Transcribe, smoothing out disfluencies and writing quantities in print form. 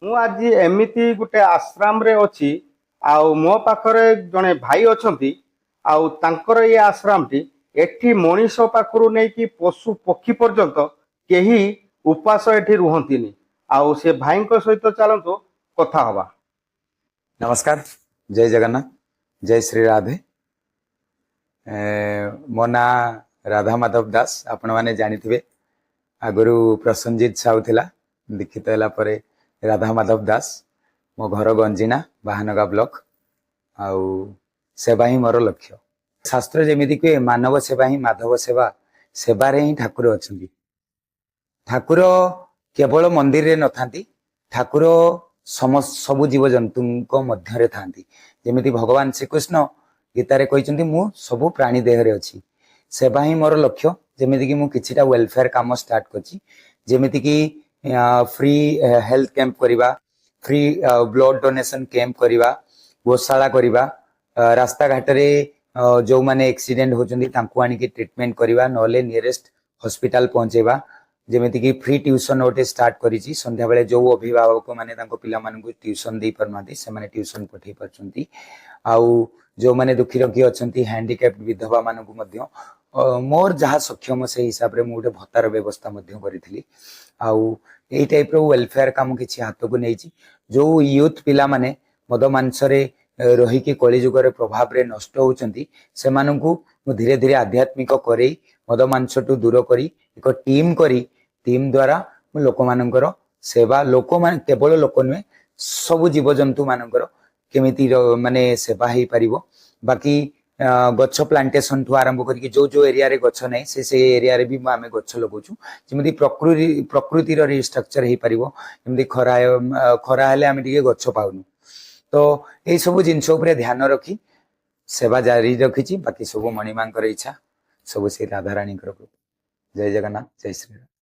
ମୁଁ ଆଜି ଏମିତି ଗୋଟେ ଆଶ୍ରମରେ ଅଛି ଆଉ ମୋ ପାଖରେ ଜଣେ ଭାଇ ଅଛନ୍ତି ଆଉ ତାଙ୍କର ଏଇ ଆଶ୍ରମଟି ଏଠି ମଣିଷ ପାଖରୁ ନେଇକି ପଶୁ ପକ୍ଷୀ ପର୍ଯ୍ୟନ୍ତ କେହି ଉପାସ ଏଠି ରୁହନ୍ତିନି। ଆଉ ସେ ଭାଇଙ୍କ ସହିତ ଚାଲନ୍ତୁ କଥା ହବା। ନମସ୍କାର, ଜୟ ଜଗନ୍ନାଥ, ଜୟ ଶ୍ରୀ ରାଧେ। ମୋ ନାଁ ରାଧା ମାଧବ ଦାସ। ଆପଣମାନେ ଜାଣିଥିବେ, ଆଗରୁ ପ୍ରସଞ୍ଜିତ ସାହୁ ଥିଲା, ଦୀକ୍ଷିତ ହେଲା ପରେ ରାଧା ମାଧବ ଦାସ। ମୋ ଘର ଗଞ୍ଜିନା, ବାହାନଗା ବ୍ଲକ। ଆଉ ସେବା ହିଁ ମୋର ଲକ୍ଷ୍ୟ। ଶାସ୍ତ୍ର ଯେମିତି କୁହେ, ମାନବ ସେବା ହିଁ ମାଧବ ସେବା। ସେବାରେ ହିଁ ଠାକୁର ଅଛନ୍ତି। ଠାକୁର କେବଳ ମନ୍ଦିରରେ ନଥାନ୍ତି, ଠାକୁର ସବୁ ଜୀବଜନ୍ତୁଙ୍କ ମଧ୍ୟରେ ଥାନ୍ତି। ଯେମିତି ଭଗବାନ ଶ୍ରୀକୃଷ୍ଣ ଗୀତାରେ କହିଛନ୍ତି, ମୁଁ ସବୁ ପ୍ରାଣୀ ଦେହରେ ଅଛି। ସେବା ହିଁ ମୋର ଲକ୍ଷ୍ୟ। ଯେମିତିକି ମୁଁ କିଛିଟା ୱେଲଫେୟାର କାମ ଷ୍ଟାର୍ଟ କରିଛି, ଯେମିତିକି ଫ୍ରି ହେଲ୍ଥ କ୍ୟାମ୍ପ କରିବା, ଫ୍ରି ବ୍ଲଡ ଡୋନେସନ କ୍ୟାମ୍ପ କରିବା, ଗୋଶାଳା କରିବା, ରାସ୍ତାଘାଟରେ ଯୋଉମାନେ ଆକ୍ସିଡେଣ୍ଟ ହଉଛନ୍ତି ତାଙ୍କୁ ଆଣିକି ଟ୍ରିଟମେଣ୍ଟ କରିବା, ନହେଲେ ନିୟରେଷ୍ଟ ହସ୍ପିଟାଲ ପହଞ୍ଚେଇବା। ଯେମିତିକି ଫ୍ରି ଟ୍ୟୁସନ ଗୋଟେ ଷ୍ଟାର୍ଟ କରିଛି। ସନ୍ଧ୍ୟାବେଳେ ଯୋଉ ଅଭିଭାବକ ମାନେ ତାଙ୍କ ପିଲାମାନଙ୍କୁ ଟ୍ୟୁସନ ଦେଇପାରୁନାହାନ୍ତି, ସେମାନେ ଟ୍ୟୁସନ ପଠେଇ ପାରୁଛନ୍ତି। ଆଉ ଯୋଉମାନେ ଦୁଃଖୀ ରଙ୍କୀ ଅଛନ୍ତି, ହ୍ୟାଣ୍ଡିକ୍ୟାପ୍ଟ, ବିଧବା ମାନଙ୍କୁ ମଧ୍ୟ ମୋର ଯାହା ସକ୍ଷମ ସେଇ ହିସାବରେ ମୁଁ ଗୋଟେ ଭତ୍ତାର ବ୍ୟବସ୍ଥା ମଧ୍ୟ କରିଥିଲି। ଆଉ ଏଇ ଟାଇପର ୱେଲଫେୟାର କାମ କିଛି ହାତକୁ ନେଇଛି। ଯୋଉ ୟୁଥ୍ ପିଲାମାନେ ମଦ ମାଂସରେ ରହିକି କଳିଯୁଗର ପ୍ରଭାବରେ ନଷ୍ଟ ହଉଛନ୍ତି, ସେମାନଙ୍କୁ ମୁଁ ଧୀରେ ଧୀରେ ଆଧ୍ୟାତ୍ମିକ କରେଇ, ମଦ ମାଂସଠୁ ଦୂର କରି, ଏକ ଟିମ୍ କରି, ଟିମ୍ ଦ୍ୱାରା ମୁଁ ଲୋକମାନଙ୍କର ସେବା, ଲୋକମାନେ କେବଳ ଲୋକ ନୁହେଁ, ସବୁ ଜୀବଜନ୍ତୁ ମାନଙ୍କର କେମିତି ମାନେ ସେବା ହେଇପାରିବ। ବାକି ଗଛ ପ୍ଲାଣ୍ଟେସନଠୁ ଆରମ୍ଭ କରିକି ଯୋଉ ଯୋଉ ଏରିଆରେ ଗଛ ନାହିଁ, ସେ ସେ ଏରିଆରେ ବି ଆମେ ଗଛ ଲଗାଉଛୁ, ଯେମିତି ପ୍ରକୃତିର ରିଷ୍ଟ୍ରକ୍ଚର ହେଇପାରିବ। ଯେମିତି ଖରା ହେଲେ ଆମେ ଟିକେ ଗଛ ପାଉନୁ। ତ ଏଇ ସବୁ ଜିନିଷ ଉପରେ ଧ୍ୟାନ ରଖି ସେବା ଜାରି ରଖିଛି। ବାକି ସବୁ ମଣିମାଙ୍କର ଇଚ୍ଛା, ସବୁ ସେଇ ରାଧାରାଣୀଙ୍କର କୃପା। ଜୟ ଜଗନ୍ନାଥ, ଜୟ ଶ୍ରୀରାମ।